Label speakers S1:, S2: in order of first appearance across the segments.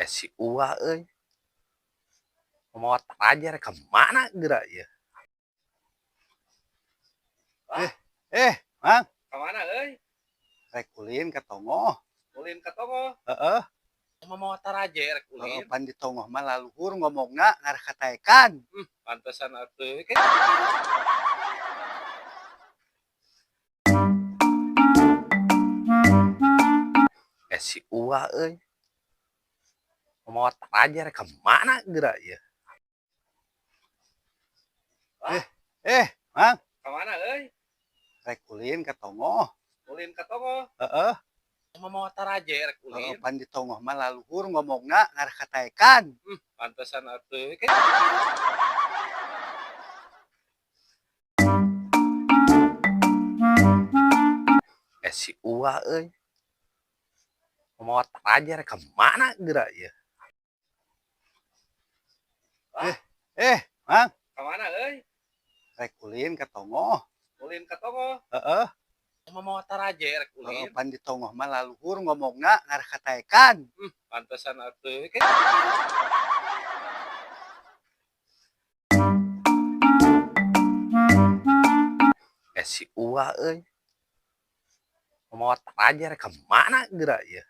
S1: Si Uwa euy. Mawa taraje rek ka mana geura ieu?
S2: Eh, Mang.
S1: Ka mana euy?
S2: Rek ulin ka tongoh.
S1: Ulin ka tongoh.
S2: Heeh.
S1: Mawa taraje rek ulin.
S2: Heeh, pan di tongoh mah laluhur ngomongna ngarah kataekan.
S1: Pantesan atuh. Si Uwa euy. Mawa taraje rek ka mana geura ieu?
S2: Eh, Mang.
S1: Ka mana euy?
S2: Rek ulin ka tongoh.
S1: Ulin ka tongoh.
S2: Heeh.
S1: Mawa taraje rek ulin.
S2: Heeh, pan di tongoh mah laluhur ngomongna ngarah kataekan.
S1: Pantesan atuh. Si Uwa euy. Mawa taraje rek ka mana geura ieu?
S2: Eh, Mang.
S1: Ka mana euy?
S2: Rek ulin ka tongoh.
S1: Ulin ka tongoh.
S2: Heeh.
S1: Mawa taraje rek ulin.
S2: Heeh, pan di tongoh mah laluhur ngomongna ngarah kataekan.
S1: Pantesan atuh. Si Uwa euy. Mawa taraje rek ka mana geura ieu?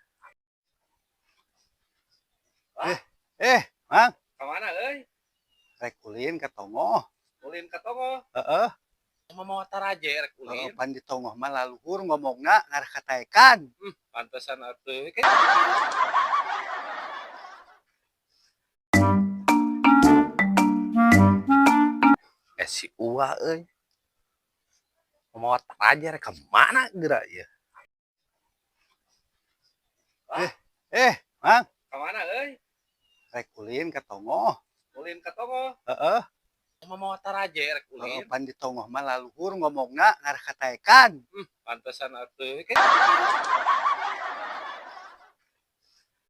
S2: Eh, Mang.
S1: Ka mana euy?
S2: Rek ulin ka tongoh.
S1: Ulin ka tongoh.
S2: Heeh.
S1: Mawa taraje rek ulin.
S2: Heeh, pan di tongoh mah laluhur ngomongna ngarah kataekan.
S1: Pantesan atuh. Si Uwa euy. Mawa taraje rek ka mana geura ieu?
S2: Eh, Mang.
S1: Ka mana euy?
S2: Rek ulin ka tongoh.
S1: Ulin ka tongoh.
S2: Heeh.
S1: Mawa taraje rek ulin.
S2: Heeh, pan di tongoh mah laluhur ngomongna ngarah kataekan.
S1: Pantesan atuh.